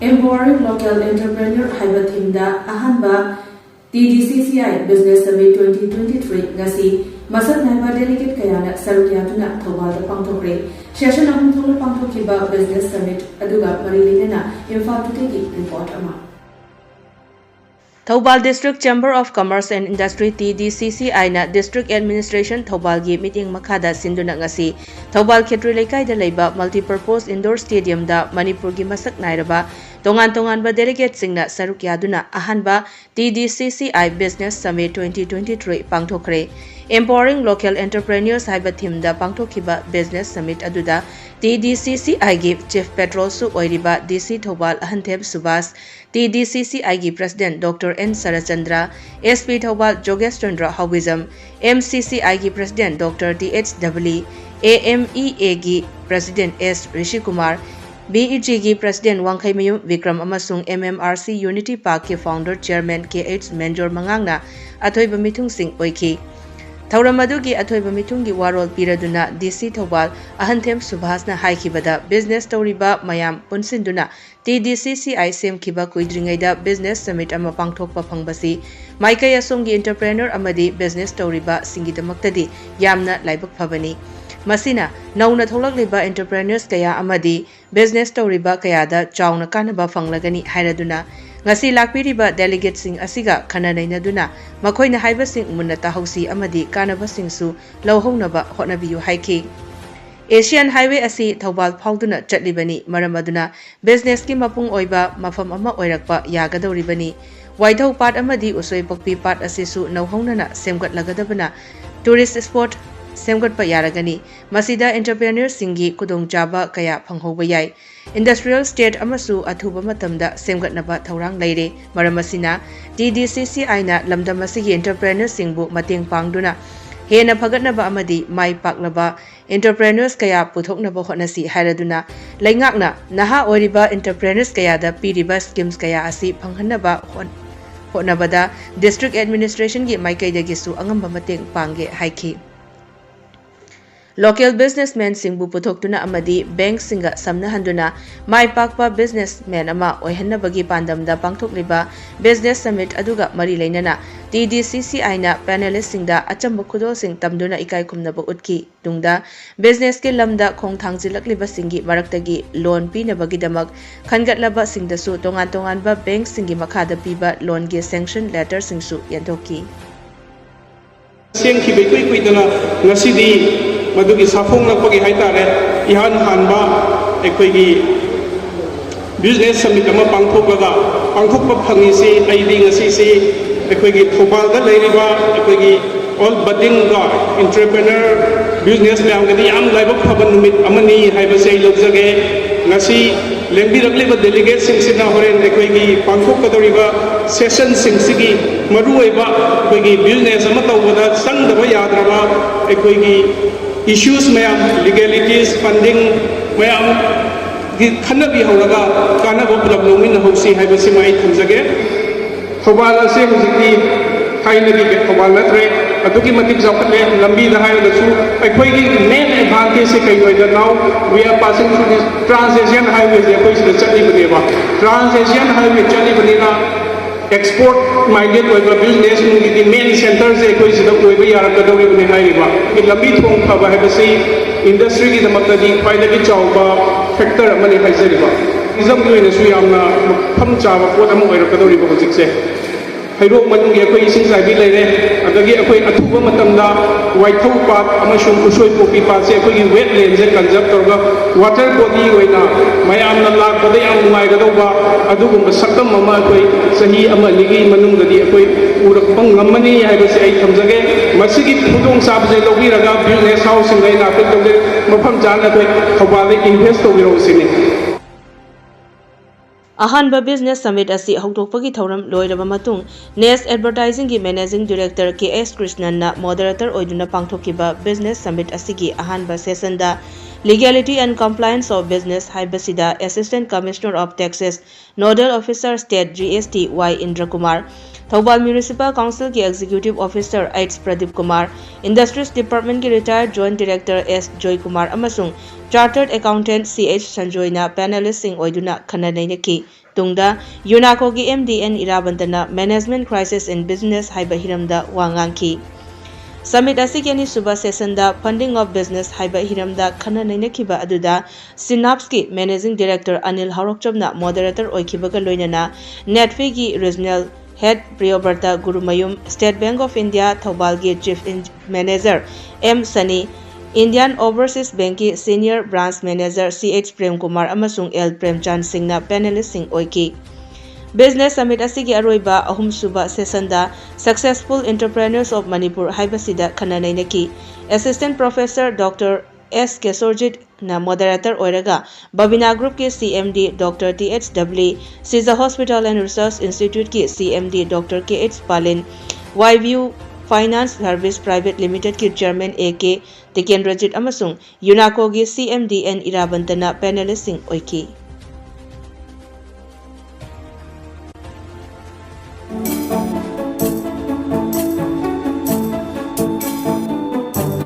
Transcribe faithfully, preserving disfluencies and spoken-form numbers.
Empowering Local Entrepreneur ꯍꯥꯏꯕ themeꯗ ꯑꯍꯥꯟꯕ T D C C I Business Summit twenty twenty-three ꯉꯁꯤ ꯃꯁꯛ ꯅꯥꯏꯕ delegate ꯀꯌꯥꯅ ꯁꯔꯨꯛ ꯌꯥꯗꯨꯅ ꯊꯧꯕꯥꯜꯗ ꯄꯥꯡꯊꯣꯛꯈ꯭ꯔꯦ꯫ Session ꯑꯍꯨꯝ ꯊꯣꯛꯅ ꯄꯥꯡꯊꯣꯛꯈꯤꯕ Business Summit ꯑꯗꯨꯒ ꯃꯔꯤ ꯂꯩꯅꯅ ꯏꯝꯐꯥꯜ Today-ꯒꯤ report ꯑꯃ꯫ Thoubal District Chamber of Commerce and Industry, T D C C I-ꯅ District Administration ꯊꯧꯕꯥꯜꯒꯤ ꯃꯤꯠꯌꯦꯡ ꯃꯈꯥꯗ ꯁꯤꯟꯗꯨꯅ ꯉꯁꯤ ꯊꯧꯕꯥꯜ ꯈꯦꯇ꯭ꯔꯤ ꯂꯩꯀꯥꯏꯗ ꯂꯩꯕ Multipurpose Indoor Stadium-ꯗ ꯃꯅꯤꯄꯨꯔꯒꯤ ꯃꯁꯛ ꯅꯥꯏꯔꯕ ꯇꯣꯉꯥꯟ ꯇꯣꯉꯥꯟꯕ delegateꯁꯤꯡꯅ ꯁꯔꯨꯛ ꯌꯥꯗꯨꯅ ꯑꯍꯥꯟꯕ T D C C I Business Summit twenty twenty-three ꯄꯥꯡꯊꯣꯛꯈ꯭ꯔꯦ꯫ Empowering Local Entrepreneurs ꯍꯥꯏꯕ themeꯗ ꯄꯥꯡꯊꯣꯛꯈꯤꯕ Business Summit ꯑꯗꯨꯗ T D C C I-ꯒꯤ Chief Patron-ꯁꯨ ꯑꯣꯏꯔꯤꯕ D C Thoubal ꯑꯍꯟꯊꯦꯝ Subhas, T D C C I-ꯒꯤ President Doctor N ꯁꯔꯆꯟꯗ꯭ꯔ, S P Thoubal ꯖꯣꯒꯦꯁ Chandra ꯍꯥꯎꯕꯤꯖꯝ, M C C I-ꯒꯤ President Doctor T H ꯗꯕꯂꯤ, A M E A-ꯒꯤ President S ꯔꯤꯁꯤꯀꯨꯃꯥꯔ, B E G-ꯒꯤ President ꯋꯥꯡꯈꯩꯃꯌꯨꯝ Bikram ꯑꯃꯁꯨꯡ M M R C Unity Park-ꯀꯤ Founder Chairman K H ꯃꯦꯟꯖꯣꯔ ꯃꯉꯥꯡꯅ ꯑꯊꯣꯏꯕ ꯃꯤꯊꯨꯡꯁꯤꯡ ꯑꯣꯏꯈꯤ꯫ ꯊꯧꯔꯝ ꯑꯗꯨꯒꯤ ꯑꯊꯣꯏꯕ ꯃꯤꯊꯨꯡꯒꯤ ꯋꯥꯔꯣꯜ ꯄꯤꯔꯗꯨꯅ D C Thoubal ꯑꯍꯟꯊꯦꯝ ꯁꯨꯚꯥꯁꯅ ꯍꯥꯏꯈꯤꯕꯗ, business ꯇꯧꯔꯤꯕ ꯃꯌꯥꯝ ꯄꯨꯟꯁꯤꯟꯗꯨꯅ T D C C I ꯁꯦꯝꯈꯤꯕ ꯀꯨꯏꯗ꯭ꯔꯤꯉꯩꯗ Business Summit ꯑꯃ ꯄꯥꯡꯊꯣꯛꯄ ꯐꯪꯕꯁꯤ ꯃꯥꯏꯀꯩ ꯑꯁꯣꯝꯒꯤ entrepreneur ꯑꯃꯗꯤ business ꯇꯧꯔꯤꯕꯁꯤꯡꯒꯤꯗꯃꯛꯇꯗꯤ ꯌꯥꯝꯅ ꯂꯥꯏꯕꯛ ꯐꯕꯅꯤ꯫ ꯃꯁꯤꯅ ꯅꯧꯅ ꯊꯣꯛꯂꯛꯂꯤꯕ entrepreneurs ꯀꯌꯥ ꯑꯃꯗꯤ business ꯇꯧꯔꯤꯕ ꯀꯌꯥꯗ ꯆꯥꯎꯅ ꯀꯥꯟꯅꯕ ꯐꯪꯂꯒꯅꯤ ꯍꯥꯏꯔꯗꯨꯅ, ꯉꯁꯤ ꯂꯥꯛꯄꯤꯔꯤꯕ delegateꯁꯤꯡ ꯑꯁꯤꯒ ꯈꯟꯅ ꯅꯩꯅꯗꯨꯅ ꯃꯈꯣꯏꯅ ꯍꯥꯏꯕꯁꯤꯡ ꯃꯨꯟꯅ ꯇꯥꯍꯧꯁꯤ ꯑꯃꯗꯤ ꯀꯥꯟꯅꯕꯁꯤꯡꯁꯨ ꯂꯧꯍꯧꯅꯕ ꯍꯣꯠꯅꯕꯤꯌꯨ ꯍꯥꯏꯈꯤ꯫ Asian Highway ꯑꯁꯤ ꯊꯧꯕꯥꯜ ꯐꯥꯎꯗꯨꯅ ꯆꯠꯂꯤꯕꯅꯤ, ꯃꯔꯝ ꯑꯗꯨꯅ business-ꯀꯤ ꯃꯄꯨꯡ ꯑꯣꯏꯕ ꯃꯐꯝ ꯑꯃ ꯑꯣꯏꯔꯛꯄ ꯌꯥꯒꯗꯧꯔꯤꯕꯅꯤ꯫ ꯋꯥꯏꯊꯧ ꯄꯥꯠ ꯑꯃꯗꯤ ꯎꯁꯣꯏꯄꯣꯛꯄꯤ ꯄꯥꯠ ꯑꯁꯤꯁꯨ ꯅꯧꯍꯧꯅꯅ ꯁꯦꯝꯒꯠꯂꯒꯗꯕꯅ tourist spot ꯁꯦꯝꯒꯠꯄ ꯌꯥꯔꯒꯅꯤ꯫ ꯃꯁꯤꯗ entrepreneurs-ꯁꯤꯡꯒꯤ ꯈꯨꯗꯣꯡꯆꯥꯕ ꯀꯌꯥ ꯐꯪꯍꯧꯕ ꯌꯥꯏ꯫ Industrial state ꯑꯃꯁꯨ ꯑꯊꯨꯕ ꯃꯇꯝꯗ ꯁꯦꯝꯒꯠꯅꯕ ꯊꯧꯔꯥꯡ ꯂꯩꯔꯦ꯫ ꯃꯔꯝ ꯑꯁꯤꯅ, T D C C I-ꯅ ꯂꯝꯗꯝ ꯑꯁꯤꯒꯤ entrepreneurs-ꯁꯤꯡꯕꯨ ꯃꯇꯦꯡ ꯄꯥꯡꯗꯨꯅ ꯍꯦꯟꯅ ꯐꯒꯠꯅꯕ ꯑꯃꯗꯤ ꯃꯥꯏ ꯄꯥꯛꯂꯕ entrepreneurs ꯀꯌꯥ ꯄꯨꯊꯣꯛꯅꯕ ꯍꯣꯠꯅꯁꯤ ꯍꯥꯏꯔꯗꯨꯅ, ꯂꯩꯉꯥꯛꯅ ꯅꯍꯥ ꯑꯣꯏꯔꯤꯕ entrepreneurs ꯀꯌꯥꯗ ꯄꯤꯔꯤꯕ schemes ꯀꯌꯥ ꯑꯁꯤ ꯐꯪꯍꯟꯅꯕ ꯍꯣꯠ-, ꯍꯣꯠꯅꯕꯗ district administration-ꯒꯤ ꯃꯥꯏꯀꯩꯗꯒꯤꯁꯨ ꯑꯉꯝꯕ ꯃꯇꯦꯡ ꯄꯥꯡꯒꯦ ꯍꯥꯏꯈꯤ꯫ Local businessmenꯁꯤꯡꯕꯨ ꯄꯨꯊꯣꯛꯇꯨꯅ ꯑꯃꯗꯤ banksꯁꯤꯡꯒ ꯁꯝꯅꯍꯟꯗꯨꯅ ꯃꯥꯏ ꯄꯥꯛꯄ businessman ꯑꯃ ꯑꯣꯏꯍꯟꯅꯕꯒꯤ ꯄꯥꯟꯗꯝꯗ ꯄꯥꯡꯊꯣꯛꯂꯤꯕ business summit ꯑꯗꯨꯒ ꯃꯔꯤ ꯂꯩꯅꯅ TDCCIꯅ panelistꯁꯤꯡꯗ ꯑꯆꯝꯕ ꯈꯨꯗꯣꯜꯁꯤꯡ ꯇꯝꯗꯨꯅ ꯏꯀꯥꯏ ꯈꯨꯝꯅꯕ ꯎꯠꯈꯤ꯫ ꯇꯨꯡꯗ businessꯀꯤ ꯂꯝꯗ ꯈꯣꯡ ꯊꯥꯡꯖꯤꯜꯂꯛꯂꯤꯕꯁꯤꯡꯒꯤ ꯃꯔꯛꯇꯒꯤ loan ꯄꯤꯅꯕꯒꯤꯗꯃꯛ ꯈꯟꯒꯠꯂꯕꯁꯤꯡꯗꯁꯨ ꯇꯣꯉꯥꯟ ꯇꯣꯉꯥꯟꯕ banksꯁꯤꯡꯒꯤ ꯃꯈꯥꯗ ꯄꯤꯕ loanꯒꯤ sanction letterꯁꯤꯡꯁꯨ ꯌꯦꯟꯊꯣꯛꯈꯤ꯫ ꯁꯦꯝꯈꯤꯕ ꯏꯀꯨꯏ ꯀꯨꯏꯗꯅ ꯉꯁꯤꯗꯤ ꯃꯗꯨꯒꯤ ꯁꯥꯐꯣꯡꯂꯛꯄꯒꯤ ꯍꯥꯏꯇꯥꯔꯦ, ꯏꯍꯥꯟ ꯍꯥꯟꯕ ꯑꯩꯈꯣꯏꯒꯤ business summit ꯑꯃ ꯄꯥꯡꯊꯣꯛꯂꯒ, ꯄꯥꯡꯊꯣꯛꯄ ꯐꯪꯉꯤꯁꯤ ꯑꯩꯗꯤ ꯉꯁꯤꯁꯤ ꯑꯩꯈꯣꯏꯒꯤ ꯊꯧꯕꯥꯜꯗ ꯂꯩꯔꯤꯕ ꯑꯩꯈꯣꯏꯒꯤ all budding ꯀꯣ entrepreneur business ꯃꯌꯥꯝꯒꯤꯗꯤ ꯌꯥꯝ ꯂꯥꯏꯕꯛ ꯐꯕ ꯅꯨꯃꯤꯠ ꯑꯃꯅꯤ ꯍꯥꯏꯕꯁꯦ ꯑꯩ ꯂꯧꯖꯒꯦ꯫ ꯉꯁꯤ ꯂꯦꯡꯕꯤꯔꯛꯂꯤꯕ delegateꯁꯤꯡꯁꯤꯅ ꯍꯣꯔꯦꯟ ꯑꯩꯈꯣꯏꯒꯤ ꯄꯥꯡꯊꯣꯛꯀꯗꯧꯔꯤꯕ sessionꯁꯤꯡꯁꯤꯒꯤ ꯃꯔꯨꯑꯣꯏꯕ ꯑꯩꯈꯣꯏꯒꯤ business ꯑꯃ ꯇꯧꯕꯗ ꯆꯪꯗꯕ ꯌꯥꯗ꯭ꯔꯕ ꯑꯩꯈꯣꯏꯒꯤ issues ꯃꯌꯥꯝ, legalities, funding ꯃꯌꯥꯝꯒꯤ ꯈꯟꯅꯕꯤꯍꯧꯔꯒ ꯀꯥꯟꯅꯕ ꯄꯨꯂꯞ ꯂꯧꯃꯤꯟꯅꯍꯧꯁꯤ ꯍꯥꯏꯕꯁꯤꯃ ꯑꯩ ꯊꯝꯖꯒꯦ꯫ ꯊꯧꯕꯥꯜ ꯑꯁꯤ ꯍꯧꯖꯤꯛꯇꯤ ꯊꯥꯏꯅꯒꯤ ꯊꯧꯕꯥꯜ ꯅꯠꯇ꯭ꯔꯦ, ꯑꯗꯨꯛꯀꯤ ꯃꯇꯤꯛ ꯆꯥꯎꯈꯠꯂꯦ꯫ ꯂꯝꯕꯤꯗ ꯍꯥꯏꯔꯒꯁꯨ ꯑꯩꯈꯣꯏꯒꯤ main advantageꯁꯦ ꯀꯩꯅꯣ ꯍꯥꯏꯗ now we are passing through this trans-Asian highwayꯁꯦ ꯑꯩꯈꯣꯏ ꯁꯤꯗ ꯆꯠꯂꯤꯕꯅꯦꯕ꯫ Trans-Asian highway ꯆꯠꯂꯤꯕꯅꯤꯅ export minded ꯑꯣꯏꯕ business ꯅꯨꯡꯒꯤꯗꯤ main centreꯁꯦ ꯑꯩꯈꯣꯏ ꯁꯤꯗ ꯑꯣꯏꯕ ꯌꯥꯔꯛꯀꯗꯧꯔꯤꯕꯅꯤ ꯍꯥꯏꯔꯤꯕ꯫ ꯂꯝꯕꯤ ꯊꯣꯡ ꯐꯕ ꯍꯥꯏꯕꯁꯤ industryꯒꯤꯗꯃꯛꯇꯗꯤ ꯈ꯭ꯋꯥꯏꯗꯒꯤ ꯆꯥꯎꯕ factor ꯑꯃꯅꯤ ꯍꯥꯏꯖꯔꯤꯕ꯫ Tourismꯒꯤ ꯑꯣꯏꯅꯁꯨ ꯌꯥꯝꯅ ꯃꯐꯝ ꯆꯥꯕ ꯄꯣꯠ ꯑꯃ ꯑꯣꯏꯔꯛꯀꯗꯧꯔꯤꯕ ꯍꯧꯖꯤꯛꯁꯦ꯫ ꯍꯩꯔꯣꯛ ꯃꯅꯨꯡꯒꯤ ꯑꯩꯈꯣꯏ ꯏꯁꯤꯡ ꯆꯥꯏꯕꯤ ꯂꯩꯔꯦ, ꯑꯗꯒꯤ ꯑꯩꯈꯣꯏ ꯑꯊꯨꯕ ꯃꯇꯝꯗ ꯋꯥꯏꯊꯧ ꯄꯥꯠ ꯑꯃꯁꯨꯡ ꯎꯁꯣꯏꯄꯣꯛꯄꯤ ꯄꯥꯠꯁꯦ ꯑꯩꯈꯣꯏꯒꯤ wetlandꯁꯦ conserve ꯇꯧꯔꯒ water body ꯑꯣꯏꯅ ꯃꯌꯥꯝꯅ ꯂꯥꯛꯄꯗ ꯌꯥꯝ ꯅꯨꯡꯉꯥꯏꯒꯗꯧꯕ ꯑꯗꯨꯒꯨꯝꯕ ꯁꯛꯇꯝ ꯑꯃ ꯑꯩꯈꯣꯏ ꯆꯍꯤ ꯑꯃ ꯑꯅꯤꯒꯤ ꯃꯅꯨꯡꯗꯗꯤ ꯑꯩꯈꯣꯏ ꯎꯔꯛꯄ ꯉꯝꯃꯅꯤ ꯍꯥꯏꯕꯁꯦ ꯑꯩ ꯊꯝꯖꯒꯦ꯫ ꯃꯁꯤꯒꯤ ꯈꯨꯗꯣꯡꯆꯥꯕꯁꯦ ꯂꯧꯕꯤꯔꯒ business houseꯁꯤꯡꯗ ꯑꯩꯅ appeal ꯇꯧꯖꯩ, ꯃꯐꯝ ꯆꯥꯅ ꯑꯩꯈꯣꯏ ꯊꯧꯕꯥꯜꯗ invest ꯇꯧꯕꯤꯔꯛꯎ ꯁꯤꯅꯤ꯫ ꯑꯍꯥꯟꯕ business summit ꯑꯁꯤ ꯍꯧꯗꯣꯛꯄꯒꯤ ꯊꯧꯔꯝ ꯂꯣꯏꯔꯕ ꯃꯇꯨꯡ, Nest Advertisingꯒꯤ Managing Director K S Krishnanꯅ moderator ꯑꯣꯏꯗꯨꯅ ꯄꯥꯡꯊꯣꯛꯈꯤꯕ business summit ꯑꯁꯤꯒꯤ ꯑꯍꯥꯟꯕ sessionꯗ Legality and Compliance of Business ꯍꯥꯏꯕꯁꯤꯗ Assistant Commissioner of Taxes, Nodal Officer State G S T Y Indrakumar, Thoubal Municipal Council ꯒꯤ Executive Officer H Pradeep Kumar, Industries Department ꯀꯤ Retired Joint Director S Joy Kumar ꯑꯃꯁꯨꯡ Chartered Accountant C H ꯁꯟꯖꯣꯏꯅ panelist ꯁꯤꯡ ꯑꯣꯏꯗꯨꯅ ꯈꯟꯅ ꯅꯩꯅꯈꯤ꯫ ꯇꯨꯡꯗ UNACO ꯒꯤ M D N ꯏꯔꯥꯕꯟꯇꯅ Management Crisis in Business ꯍꯥꯏꯕ ꯍꯤꯔꯝꯗ ꯋꯥ ꯉꯥꯡꯈꯤ꯫ Summit ꯑꯁꯤꯒꯤ ꯑꯅꯤꯁꯨꯕ session the Funding of Business ꯍꯥꯏꯕ ꯍꯤꯔꯝꯗ ꯈꯟꯅ ꯅꯩꯅꯈꯤꯕ ꯑꯗꯨꯗ Synapse ꯀꯤ Managing Director ꯑꯅꯤꯜ ꯍꯥꯎꯔꯣꯛꯆꯝꯅ moderator ꯑꯣꯏꯈꯤꯕꯒ ꯂꯣꯏꯅꯅ NEDFI ꯒꯤ Regional Head ꯄ꯭ꯔꯤꯌꯣꯕ꯭ꯔꯇ Gurumayum, State Bank of India ꯊꯧꯕꯥꯜꯒꯤ Chief Manager M ꯁꯅꯤ, Indian Overseas Bank ꯀꯤ Senior Branch Manager C H Prem Kumar ꯑꯃꯁꯨꯡ L ꯄ꯭ꯔꯦꯝꯆꯥꯟ ꯁꯤꯡꯅ panelist ꯁꯤꯡ ꯑꯣꯏꯈꯤ꯫ Business Summit ꯑꯁꯤꯒꯤ ꯑꯔꯣꯏꯕ ꯑꯍꯨꯝꯁꯨꯕ session the Successful Entrepreneurs of Manipur ꯍꯥꯏꯕꯁꯤꯗ ꯈꯟꯅ ꯅꯩꯅꯈꯤ꯫ Assistant Professor Doctor S ꯀꯦꯁꯣꯔꯖꯤꯠꯅ moderator ꯑꯣꯏꯔꯒ Babina Group ꯀꯤ C M D Doctor T H Dabli, Sija Hospital and Research Institute ꯀꯤ C M D Doctor K H Palin, Y View Finance Service Private Limited ꯀꯤ Chairman A K Tikendrajit ꯑꯃꯁꯨꯡ UNACO ꯒꯤ C M D N ꯏꯔꯥꯕꯟꯇꯅ panelist ꯁꯤꯡ ꯑꯣꯏꯈꯤ꯫